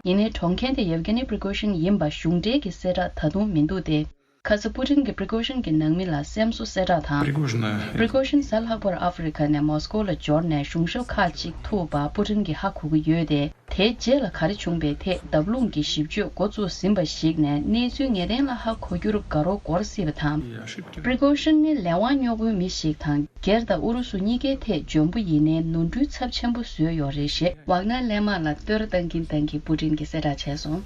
ཡིན་ནའི་གྲོངས་མཁན་དེ་ཡེབ་གེ་ནི་པྲི་གོ་ཤིན་ཡིན་པ་གཞུང་འབྲེལ་གྱི་གསལ་བསྒྲགས་ད་དུང་མི་འདུག་སྟེ། ཁ་སང་པུ་ཏིན་གྱིས་པྲི་གོ་ཤིན་གྱི་ནང་མི་ལ་སེམས་གསོ་གསལ་བསྒྲགས་དང་། པྲི་གོ་ཤིན་གཟའ་ལྷག་པར་ཨ་ཧྥེ་རི་ཁ་ནས་མོ་སྐོ་ལ་འབྱོར་ནས་གཞུང་ཞབས་ཁག་ཅིག་ཐུག་པ་པུ་ཏིན་གྱིས་ཧ་གོ་གི་ཡོད་དེ། དེའི་རྗེས་ལ་ག་རེ་བྱུང་པའི་ཐད་བརྡབ་ལྷུང་གི་ཞིབ་དཔྱོད་འགོ་བཙུགས་ཟིན་པ་ཞིག་ནས་གནས་ཚུལ་ངེས་གཏན་ལ་ཧ་གོ་རྒྱུར་དགའ་རབ་འགོར་སྲིད་པ་དང་། པྲི་གོ་ཤིན་ནི་ལས་དབང་སྙོག་པོའི་མི་ཞིག་དང་། སྒེར་དང་ཨུ་རུ་སུ་གཉིས་ཀའི་ཐད་འཇོན་པོ་ཡིན་ནའི་ནོར་འཁྲུལ་ཚབས་ཆེན་པོ་བཟོས་ཡོད་རེད་ཞེས་ཝག་ནར་གླས་དམག་ལ་བསྟོད་ར་བཏང་གིན་བཏང་གིན་པུ་ཏིན་གྱིས་གསལ་བསྒྲགས་བྱས་སོང་།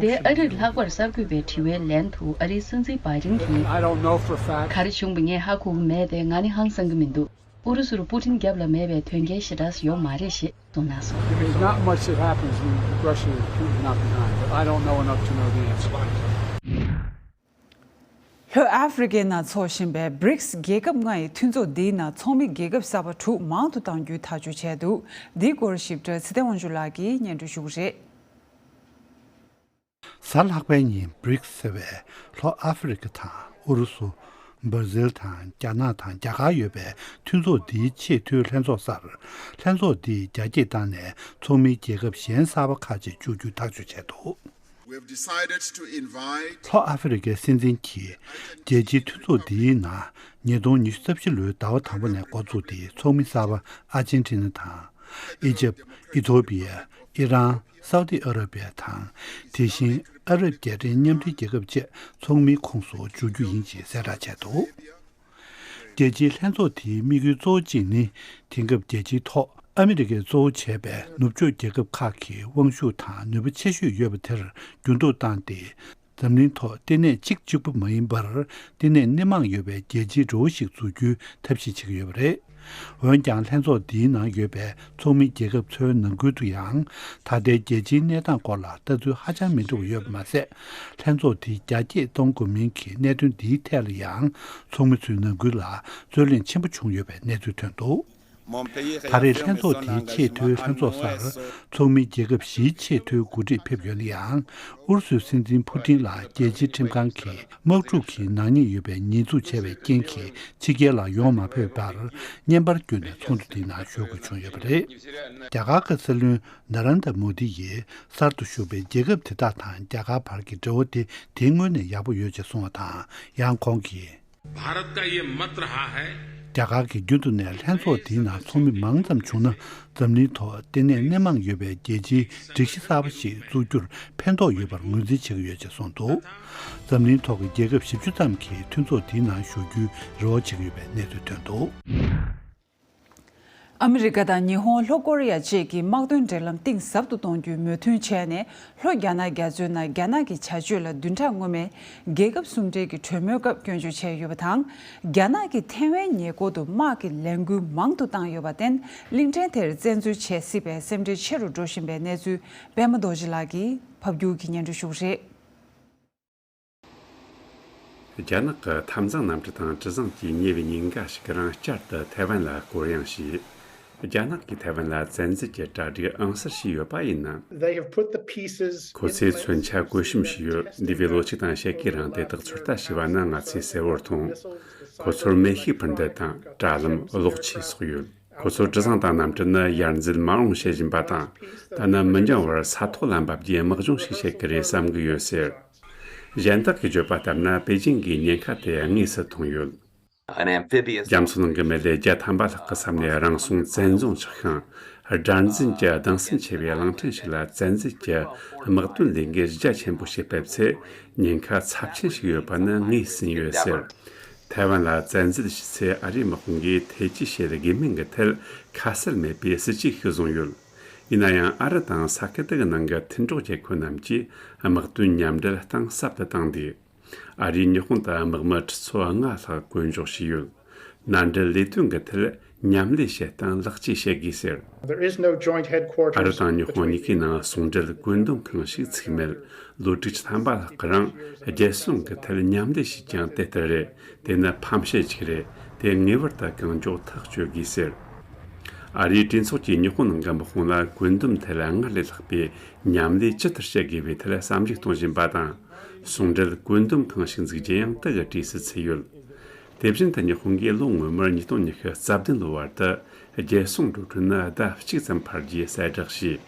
དེ་ཨ་རིར་ལྷག་པར་གསར་འགོད་པའི་དྲི་བའི་ལན་དུ་ཨ་རིའི་སྲིད་འཛིན་བྷའི་ཏིན་གྱིས། I don't know for a fact. ག་རེ་བྱུང་བ་ངས་ཧ་གོ་གི་མེད་དེ། ང་ནི་ཧང་སང་གི་མི་འདུག་ཨུ་རུ་སུར་པུ་ཏིན་རྒྱབ་ལ་མེད་པའི་དོན་རྐྱེན་ཞེ་དྲག་ཡོད་མ་རེད་ཞེས་གསུངས་གནང་སོང་། There's not much that happens when Russia and Putin are not behind, but I don't know enough to know the answer. ལྷོ་ཨ་ཧྥེ་རི་ཁའི་ནང་འཚོགས་བཞིན་པའི་བྷི་རིགས་རྒྱལ་ཁབ་ལྔ་ཡི་མཐུན་ཚོགས་འདིའི་ནང་ཚོགས་མི་རྒྱལ་ཁབ་གསར་པ་དྲུག་མང་དུ་གཏང་རྒྱུའི་ཐག་གཅོད་བྱས་འདུག་འདིའི་སྐོར་ཞིབ་ཕྲ་ཚེ་བརྟན་དབང་ཕྱུག་ལགས་ཀྱིས་སྙན་སྒྲོན་ཞུ་གི་རེད། གཟའ་ལྷག་པའི་ཉིན་བྷི་རིགས་ཟེར་བའི་ལྷོ་ཨ་ཧྥེ་རི་ཁ་དང་ཨུ་རུ་སུ། འབར་ཛིལ་དང་རྒྱ་ནག་དང་རྒྱ་གར་ཡོད་པའི་མཐུན་ཚོགས་འདིའི་ཆེས་མཐོའི་ལྷན་ཚོགས་སར། ལྷན་ཚོགས་འདིས་རྒྱ་སྐྱེད་བཏང་ནས་ཚོགས་མིའི་རྒྱལ་ཁབ་གཞན་གསར་པ་ཁག་ཅིག་བཅུག་རྒྱུའི་ཐག་གཅོད་བྱས་འདུག We have decided to invite ལྷོ་ཨ་ཧྥེ་རི་ཁའི་སྲིད་འཛིན་གྱིས། རྒྱལ་སྤྱིའི་མཐུན་ཚོགས་འདིའི་ནང་ཉིས་སྟོང་ཉི་ཤུ་རྩ་བཞི་ལོའི་ཟླ་བ་དང་པོ་ནས་འགོ་བཙུགས་ཏེ། ཚོགས་མི་གསར་པ་ཨར་ཇན་ཊི་ན་དང་། ཨི་ཇིབ། ཨི་ཐོ་པི་ཡ། ཨི་རན། སའུ་ཏི་ཨ་ར་པི་ཡ་དང་། དེ་བཞིན་ཨ་རབ་རྒྱལ་ཕྲན་མཉམ་འབྲེལ་རྒྱལ་ཁབ་བཅས་ཚོགས་མིའི་ཁོངས་སུ་འཇུག་རྒྱུ་ཡིན་ཞེས་གསལ་བསྒྲགས་བྱས་འདུག་རྒྱལ་སྤྱིའི་ལྷན་ཚོགས་དེའི་དམིགས་ཡུལ་གཙོ་བོ་གཅིག་ནི། དེང་སྐབས་རྒྱལ་སྤྱིའི་ཐོག་ཨ་མི་རི་ཀས་གཙོ་བོ་བྱས་པའི་ནུབ་ཕྱོགས་རྒྱལ་ཁབ་ཁག་གི་དབང་ཤུགས་དང་ནུས་པ་ཆེ་ཤོས་ཡོད་པ་དེར་འགྱུར་ལྡོག་བཏང་སྟེ། འཛམ་གླིང་ཐོག་ལྟེ་གནས་གཅིག་གཅིག་པུ་མ་ཡིན་པར། ལྟེ་གནས་སྣེ་མང་ཡོད་པའི་རྒྱལ་སྤྱིའི་འགྲོ་བ་ཞིག་འཛུགས་རྒྱུའི་ཐབས་ཤེས་བྱེད་ཀྱི་ཡོད་པ་རེད། འོན་ཀྱང་། ལྷན་ཚོགས་འདིའི་ནང་ཡོད་པའི་ཚོགས་མི་རྒྱལ་ཁབ་ཚོའི་ནང་ཁུལ་དུ་ཡང་། ད་ལྟའི་རྒྱལ་སྤྱིའི་གནས་སྟངས་སྐོར་ལ་ལྟ་ཚུལ་ཧ་ཅང་མི་འདྲ་བ་ཡོད་པ་མ་ཟད། ལྷན་ཚོགས་འདི་རྒྱ་སྐྱེད་གཏོང་དགོས་མིན་གྱི་གནད་དོན་འདིའི་ཐད་ལ་ཡང་། ཚོགས་མི་ཚོའི་ནང་ཁུལ་ལ་རྩོད་གླེང་ཆེན་པོ་བྱུང་ཡོད་པའི་གནས་ཚུལ་ཐོན་འདུག་ད་རེས་ལྷན་ཚོགས་དེའི་ཆེས་མཐོའི་ལྷན་ཚོགས་སར་ཚོགས་མི་རྒྱལ་ཁབ་བཞིའི་ཆེས་མཐོའི་འགོ་ཁྲིད་ཕེབས་ཡོད་ན་ཡང་། ཨུ་རུ་སུའི་སྲིད་འཛིན་ཕུ་ཏིན་ལ་རྒྱལ་སྤྱིའི་ཁྲིམས་ཁང་གིས་དམག་འཁྲུག་གི་ནག་ཉེས་ཡོད་པའི་ཉེས་འཛུགས་བྱས་པའི་རྐྱེན་གྱིས་ཕྱི་རྒྱལ་ལ་ཡོང་མ་ཕོད་པར། བརྙན་པར་བརྒྱུད་ནས་ཚོགས་འདུ་དེའི་ནང་ཞུགས་དགོས་བྱུང་ཡོད་པ་རེད། རྒྱ་གར་གྱི་སྲིད་བློན་ན་རན་དྲ་མོ་དི་ཡིས་གསར་དུ་ཞུགས་པའི་རྒྱལ་ཁབ་དེ་དག་དང་རྒྱ་གར་བར་གྱི་འབྲེལ་བ་དེ་དེའི་སྔོན་ནས་ཡག་པོ་ཡོད་ཅེས་གསུངས་པ་དང་། ཡང་ཁོང་གིས། भारत का ये मत रहा है རྒྱ་གར་གྱིས་རྒྱུན་དུ་ནས་ལྷན་ཚོགས་དེའི་ནང་ཚོགས་མི་མང་ཙམ་བྱུང་ན། འཛམ་གླིང་ཐོག་ལྟེ་གནས་སྣེ་མང་ཡོད་པའི་རྒྱལ་སྤྱིའི་སྒྲིག་གཞི་གསར་པ་ཞིག་བཙུགས་རྒྱུར་ཕན་ཐོགས་ཡོད་པར་ངོས་འཛིན་བྱེད་ཀྱི་ཡོད་ཅེས་གསུངས་འདུག་འཛམ་གླིང་ཐོག་གི་རྒྱལ་ཁབ་བཞི་བཅུ་ཙམ་གྱིས་མཐུན་ཚོགས་དེའི་ནང་ཞུགས་རྒྱུའི་རེ་བ་བྱེད་ཀྱི་ཡོད་པའི་གནས་ཚུལ་ཐོན་འདུག་ཨ་མི་རི་ཀ་དང་ཉི་ཧོང་། ལྷོ་ཀོ་རི་ཡ་བཅས་ཀྱིས་དམག་དོན་འབྲེལ་ལམ་གཏིང་ཟབ་ཏུ་གཏོང་རྒྱུའི་མོས་མཐུན་བྱས་ནས། ལྷོ་རྒྱ་ནག་རྒྱ་མཚོའི་ནང་རྒྱ་ནག་གི་བྱ་སྤྱོད་ལ་བདུན་ཕྲག་སྔོན་མའི་རྒྱལ་ཁབ་གསུམ་འབྲེལ་གྱི་གྲོས་མོལ་སྐབས་སྐྱོན་བརྗོད་བྱས་ཡོད་པ་དང་། རྒྱ་ནག་གིས་ཐེ་ཝན་ཉེ་འཁོར་དུ་དམག་གི་ལས་འགུལ་མང་དུ་བཏང་ཡོད་པར་བརྟེན། གླིང་ཕྲན་དེར་བཙན་འཛུལ་བྱེད་སྲིད་པའི་སེམས་ཁྲལ་ཆེ་རུ་འགྲོ་བཞིན་པའི་གནས་ཚུལ་པད་མ་རྡོ་རྗེ་ལགས་ཀྱིས་ཕབ་སྒྱུར་གྱིས་སྙན་སྒྲོན་ཞུ་གི་རེད། རྒྱ་ནག་གི་འཐབ་འཛིང་གནམ་གྲུ་དང་གྲུ་གཟིངས་ཀྱི་ཉེ་བའི་ཉིན་འགའ་ཞིག་རིང་བསྐྱར་དུ་ཐའེ་ཝན་ལ་སྐོར་གཡེང་བྱས། རྒྱ་ནག་གིས་ཐའེ་ཝན་ལ་བཙན་འཛུལ་གྱི་གྲ་སྒྲིག་ཨང་གསར་བྱས་ཡོད་པ་ཡིན་ན། They have put the pieces ཁོ་ཚོས་མཚོན་ཆ་བཀོད་གཤོམ་བྱས་ཡོད། འདས་པའི་ལོ་གཅིག་དང་ཕྱེད་ཀའི་རིང་དེ་དག་ཚོད་ལྟ་བྱས་པ་ན་ང་ཚོས་གསལ་བོར་མཐོང་། ཁོ་ཚོར་མེ་ཤུགས་འཕུར་མདེལ་དང་། དྲ་ལམ། གློག་ཆས་སོགས་ཡོད། ཁོ་ཚོར་གྲུ་གཟིངས་དང་གནམ་གྲུ་ནི་ཡར་འཛུལ་མ་འོང་བྱེད་བཞིན་པ་དང་། ད་ནི་མི་འགྱངས་བར་ས་ཐོག་ལ་འབབ་རྒྱུའི་དམག་སྦྱོང་ཞིག་བྱེད་ཀྱི་རེད་བསམ་གྱི་ཡོད་ཟེར། གཞན་དག་གིས་བརྗོད་པ་ལྟར་ན། པེ་ཅིང་གིས་ཉེན་ཁ་དེ་དངོས་སུ་མཐོང་ཡོད། An amphibious རྒྱ་མཚོ་ནང་གི་མི་སྡེ་བརྒྱ་ཐམ་པ་ལྷག་གི་ས་ནས་རང་སྲུང་བཙན་རྫོང་ཆགས་ཤིང་། དགྲར་འཛིན་གྱི་གདུང་སེམས་ཆེ་བའི་གླིང་ཕྲན་ཞིག་ལ་བཙན་འཛུལ་གྱི་དམག་དོན་ལས་འགུལ་རྒྱ་ཆེན་པོ་ཞིག་སྤེལ་ཚེ། ཉེན་ཁ་ཚབས་ཆེན་ཞིག་ཡོད་པ་ནི་ངོས་ཟིན་ཡོད་ཟེར། ཐའེ་ཝན་ལ་བཙན་འཛུལ་བྱས་ཚེ། ཨ་རིའི་དམག་དཔུང་གིས་ཐེ་ཇུས་བྱེད་དགོས་མིན་གྱི་ཐད་ཁ་གསལ་མེད་པའི་སྲིད་ཇུས་ཤིག་བཟུང་ཡོད། ཡིན་ན་ཡང་། ཨ་རི་དང་ས་ཁུལ་དེ་གི་ནང་གི་མཐུན་གྲོགས་རྒྱལ་ཁབ་རྣམས་ཀྱིས་དམག་དོན་མཉམ་འབྲེལ་གཏིང་ཟབ་ཏུ་བཏང་སྟེ། ཨ་རིས་ཉི་ཧོང་དུ་དམག་མི་ཁྲི་ཚོ་ལྔ་ལྷག་བཀོད་འཇོག་བྱས་ཡོད། མནའ་འབྲེལ་ལས་དོན་གྱི་ཐད་མཉམ་ལས་བྱེད་སྟངས་ལེགས་བཅོས་བྱེད་དགོས་ཟེར། There is no joint headquarters ཨ་རི་དང་ཉི་ཧོང་གཉིས་ཀའི་ནང་ཟུང་འབྲེལ་བཀོད་འདོམས་ཁང་ཞིག་ཚུགས་མེད། ལོ་དྲུག་ཅུ་ཐམ་པ་ལྷག་གི་རིང་རྒྱལ་སྲུང་གི་ཐད་མཉམ་ལས་བྱས་ཀྱང་དེ་ལྟར་རེད། དེ་ནི་ཕམ་བྱེད་ཅིག་རེད། དེ་ངེས་པར་དུ་གང་མགྱོགས་ཐག་གཅོད་དགོས་ཟེར། ཨ་རིའི་གྲོས་ཚོགས་ཀྱིས་ཉི་ཧོང་ནང་གི་དམག་དཔུང་ལ་བཀོད་འདོམས་ཐད་སྔར་ལས་ལྷག་པའི་མཉམ་ལས་ཇི་ལྟར་བྱེད་དགོས་པའི་ཐད་བསམ་གཞིག་གཏོང་བཞིན་པ་དང་། ཟུང་འབྲེལ་བཀོད་འདོམས་ཁང་ཞིག་འཛུགས་རྒྱུ་ཡང་དེ་གི་གྲས་སུ་ཚུད་ཡོད། དེ་བཞིན་དུ་ཉི་ཧོང་གིས་ལོ་སྔོན་མར་ཉིས་སྟོང་ཉི་ཤུ་རྩ་བདུན་ལོ་བར་དུ་རྒྱལ་སྲུང་འགྲོ་གྲོན་ནི་ཟླ་གཅིག་ཙམ་འཕར་རྒྱུའི་གསལ་བསྒྲགས་བྱས།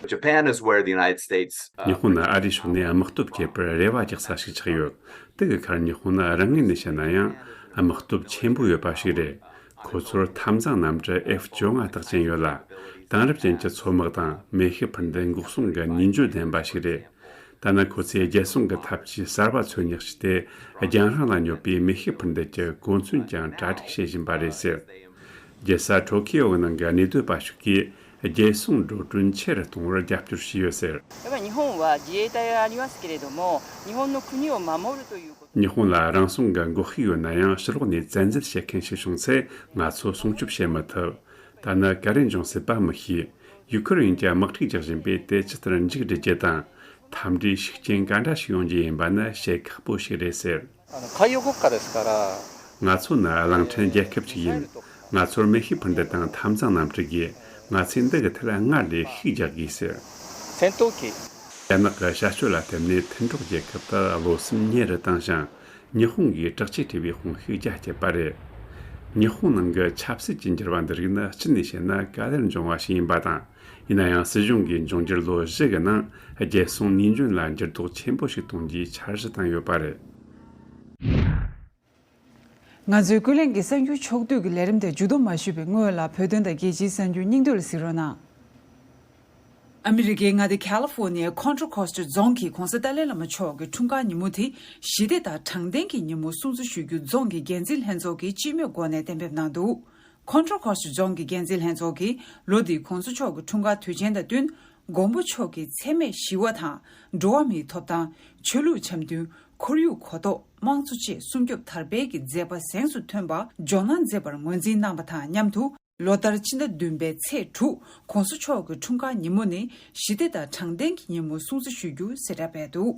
Japan is where the United States, uh, ཉི་ཧོང་ནི་ཨ་རིའི་ཕྱོགས་ནས་དམག་སྟོབས་སྐྱེད་པར་རེ་བ་རྒྱག་ས་ཞིག་ཆགས་ཡོད། དེ་གི་ཁར་ཉི་ཧོང་ནི་རང་ངོས་ནས་བཤད་ན་ཡང་དམག་སྟོབས་ཆེན་པོ་ཡོད་པ་ཞིག་རེད། ཁོ་ཚོར་ཐབ་ཚང་གནམ་གྲུ་ཨེཕ་བཅོ་ལྔ་རྟགས་ཅན་ཡོད་ལ། དེང་རབས་ཅན་གྱི་མཚོ་དམག་དང་མེ་ཤུགས་འཕུར་མདེལ་འགོག་སྲུང་གི་ནུས་འཇོན་ལྡན་པ་ཞིག་རེད། ད་ནི་ཁོ་ཚོས་རྒྱལ་སྲུང་གི་ཐབས་ཇུས་གསར་པ་འཚོལ་སྙེག་བྱས་ཏེ། རྒྱང་རིང་ལ་སྙོད་པའི་མེ་ཤུགས་འཕུར་མདེལ་གྱི་གོ་མཚོན་ཀྱང་གྲ་སྒྲིག་བྱེད་བཞིན་པ་རེད་ཟེར། རྒྱལ་ས་ཊོ་ཁི་ཡོ་གི་ནང་གི་གནས་སྡོད་པ་ཞིག་གིས་རྒྱལ་སྲུང་འགྲོ་གྲོན་ཆེ་རུ་གཏོང་བར་རྒྱབ་སྐྱོར་བྱས་ཡོད་ཟེར། やっぱり日本は自衛隊がありますけれども、日本の国を守るということ。 ཉི་ཧོང་ལ་རང་སྲུང་གི་འགོག་ཤུགས་ཡོད་ན་ཡང་ཕྱི་ལོགས་ནས་བཙན་འཛུལ་བྱེད་མཁན་ཞིག་བྱུང་ཚེ་ང་ཚོ་སྲུང་སྐྱོབ་བྱེད་མི་ཐུབ། ད་ནི་ག་རེ་འབྱུང་སྲིད་པ་མི་ཤེས། ཡུ་ཁུ་རེན་གྱི་དམག་འཁྲུག་རྒྱག་བཞིན་པས་དེ་ཇི་ལྟར་མཇུག་སྒྲིལ་རྒྱུ་དང་། འཐབ་འབྲས་ཤུགས་རྐྱེན་ག་འདྲ་ཞིག་ཡོང་རྒྱུ་ཡིན་པ་ནི་བཤད་ཁག་པོ་ཞིག་རེད་ཟེར། あの、海洋国家ですから。 ང་ཚོ་ནི་གླིང་ཕྲན་རྒྱལ་ཁབ་ཅིག་ཡིན། ང་ཚོར་མེ་ཤུགས་འཕུར་མདེལ་དང་ཐབ་ཚང་གནམ་གྲུ་དགོས། ང་ཚོས་འདི་གི་ཐད་སྔར་ལས་ཤུགས་རྒྱག་དགོས་ཟེར། 戦闘機。 རྒྱ་ནག་གི་བྱ་སྤྱོད་ལ་བརྟེན་ནས་མཐུན་གྲོགས་རྒྱལ་ཁབ་ཏུ་བློ་སེམས་ཉེ་རུ་བཏང་ཞིང་། ཉི་ཧོང་གིས་དྲག་ཆས་སྤྲས་པའི་དཔུང་ཤུགས་རྒྱ་བསྐྱེད་པ་རེད། ཉི་ཧོང་ནང་གི་ཆབ་སྲིད་ཀྱི་འགྱུར་བ་འདི་རིགས་ནི་སྤྱི་ནས་བཤད་ན་ག་ལེར་འབྱུང་བ་ཞིག་ཡིན་པ་དང་། ཡིན་ན་ཡང་སྲིད་གཞུང་གིས་འབྱུང་འགྱུར་ལོ་བཞི་གི་ནང་རྒྱལ་སྲུང་ནུས་འཇོན་ལ་འགྱུར་ལྡོག་ཆེན་པོ་ཞིག་གཏོང་རྒྱུའི་འཆར་གཞི་བཏིང་ཡོད་པ་རེད། ང་ཚོའི་ཀུན་གླེང་གི་གསར་འགྱུར་ཕྱོགས་བསྡུས་ཀྱི་ལས་རིམ་དེ་མཇུག་བསྡོམས་མ་ཞུས་པའི་སྔོན་ལ་བོད་དོན་དང་རྒྱལ་སྤྱིའི་གསར་འགྱུར་སྙིང་བསྡུས་ལ་གཟིགས་རོགས་གནང་། ཨ་མི་རི་ཀའི་མངའ་སྡེ་ཁ་ལི་ཧྥོ་ནི་ཡའི་ཁོན་ཊྲ་ཁོ་སི་ཊ་རྫོང་གིས་༧གོང་ས་ཏཱ་ལའི་བླ་མ་མཆོག་གི་འཁྲུངས་སྐར་ཉིན་མོ་དེ་ཞི་བདེ་དང་དྲང་བདེན་གྱི་ཉིན་མོ་སྲུང་བརྩི་ཞུ་རྒྱུ་རྫོང་གི་འགན་འཛིན་ལྷན་ཚོགས་ཀྱིས་སྤྱི་མོས་སྒོ་ནས་གཏན་འབེབས་གནང་འདུག་ཁོན་ཊྲ་ཁོ་སི་ཊ་རྫོང་གི་འགན་འཛིན་ལྷན་ཚོགས་ཀྱིས་ལོ་འདིའི་༧གོང་ས་མཆོག་གི་འཁྲུངས་སྐར་དུས་ཆེན་དང་བསྟུན། མགོན་པོ་མཆོག་གི་འཚེ་མེད་ཞི་བ་དང་། འགྲོ་བ་མིའི་ཐོབ་ཐང་། ཆོས་ལུགས་འཆམ་མཐུན། ཁོར་ཡུག་གོ་རྟོགས། དམངས་གཙོ་བཅས་སྲུང་སྐྱོབ་དར་སྤེལ་གྱི་མཛད་པ་གཟེངས་སུ་ཐོན་པ་འཇོག་གནང་མཛད་པར་ངོས་འཛིན་གནང་བ་དང་མཉམ་དུ། ལོ་ལྟར་ཕྱི་ཟླ་བདུན་པའི་ཚེས་དྲུག་༧གོང་ས་མཆོག་གི་འཁྲུངས་སྐར་ཉིན་མོ་ནི་ཞི་བདེ་དང་དྲང་བདེན་གྱི་ཉིན་མོ་སྲུང་བརྩི་ཞུ་རྒྱུ་གསལ་བསྒྲགས་སྤེལ་འདུག་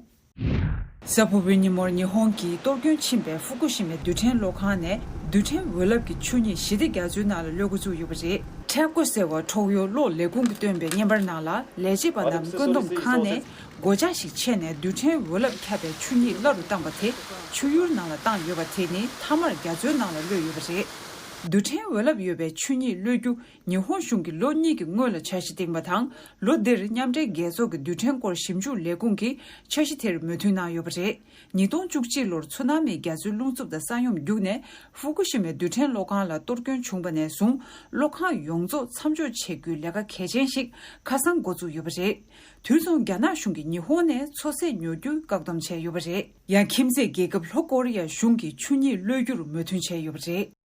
གཟའ་ཕུར་བུའི་ཉིན་མོར་ཉི་ཧོང་གིས་གཏོར་སྐྱོན་ཕྱིན་པའི་ཧྥུ་ཀུ་ཤི་མའི་རྡུལ་ཕྲན་གློག་ཁང་ནས་རྡུལ་ཕྲན་འོད་རླབས་ཀྱི་ཆོས་ཉིད་ཞི་བདེ་རྒྱ་མཚོའི་ནང་ལ་གློད་འགོ་བཙུགས་ཡོད་པ་རེད། ཊེབ་ཀོ་ཟེར་བ་འཕྲོག་ཡུལ་གློག་ལས་ཁུངས་ཀྱིས་བཏོན་པའི་བརྙན་པར་ནང་ལ་ལས་བྱེད་པ་རྣམས་བཀོད་འདོམས་ཁང་ནས་སྒོ་ལྕགས་ཤིག་ཕྱེ་ནས་རྡུལ་ཕྲན་འོད་རླབས་ཁྱབ་པའི་ཆོས་ཉིད་སླར་རུ་བཏང་པ་དེ་ཆུ་ཡུར་ནང་ལ་བཏང་ཡོད་པ་དེ་ནི་མཐའ་མར་རྒྱ་མཚོའི་ནང་ལ་གློད་ཡོད་པ་རེད། རྡུལ་ཕྲན་འོད་རླབས་ཡོད་པའི་ཆོས་ཉིད་གློད་རྒྱུ། ཉི་ཧོང་གཞུང་གིས་ལོ་གཉིས་ཀྱི་སྔོན་ལ་འཆར་གཞི་བཏིང་བ་དང་། ལོ་འདིར་མཉམ་འབྲེལ་རྒྱལ་ཚོགས་ཀྱི་རྡུལ་ཕྲན་སྐོར་ཞིབ་འཇུག་ལས་ཁུངས་ཀྱིས་འཆར་གཞི་དེར་མོས་མཐུན་གནང་ཡོད་པ་རེད། ཉིས་སྟོང་བཅུ་གཅིག་ལོར་ཚུ་ན་མིའི་རྒྱ་མཚོའི་རླུང་འཚུབ་དང་ས་ཡོམ་བརྒྱུད་ནས་ཧྥུ་ཀུ་ཤི་མའི་རྡུལ་ཕྲན་གློག་ཁང་ལ་གཏོར་སྐྱོན་བྱུང་བ་ནས་བཟུང་། གློག་ཁང་ཡོངས་རྫོགས་མཚམས་འཇོག་བྱེད་རྒྱུའི་ལས་ཀ་གལ་ཆེན་ཞིག་ཁ་སང་འགོ་བཙུགས་ཡོད་པ་རེད། དུས་མཚུངས་རྒྱ་ནག་གཞུང་གིས་ཉི་ཧོང་ནས་མཚོ་ཟས་ཉོ་རྒྱུ་བཀག་སྡོམ་བྱས་ཡོད་པ་རེད། ཡང་ཁྱིམ་མཚེས་རྒྱལ་ཁབ་ལྷོ་ཀོ་རི་ཡ་གཞུང་གིས་ཆོས་ཉིད་གློད་རྒྱུར་མོས་མཐུན་བྱས་ཡོད་པ་རེད།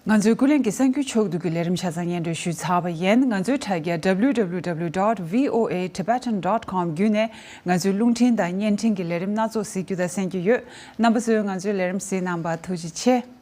ང་ཚོའི་ཀུན་གླེང་གི་གསར་འགྱུར་ཕྱོགས་བསྡུས་ཀྱི་ལས་རིམ་ཆ་ཚང་སྙན་སྒྲོན་ཞུས་ཚར་བ་ཡིན། ང་ཚོའི་དྲ་རྒྱ་W W W dot V O A Tibetan dot com བརྒྱུད་ནས་ང་ཚོའི་རླུང་འཕྲིན་དང་བརྙན་འཕྲིན་གྱི་ལས་རིམ་སྣ་ཚོགས་གཟིགས་རྒྱུ་དང་གསན་རྒྱུ་ཡོད། རྣམ་པ་ཚོས་ང་ཚོའི་ལས་རིམ་གཟིགས་གནང་བར་ཐུགས་རྗེ་ཆེ།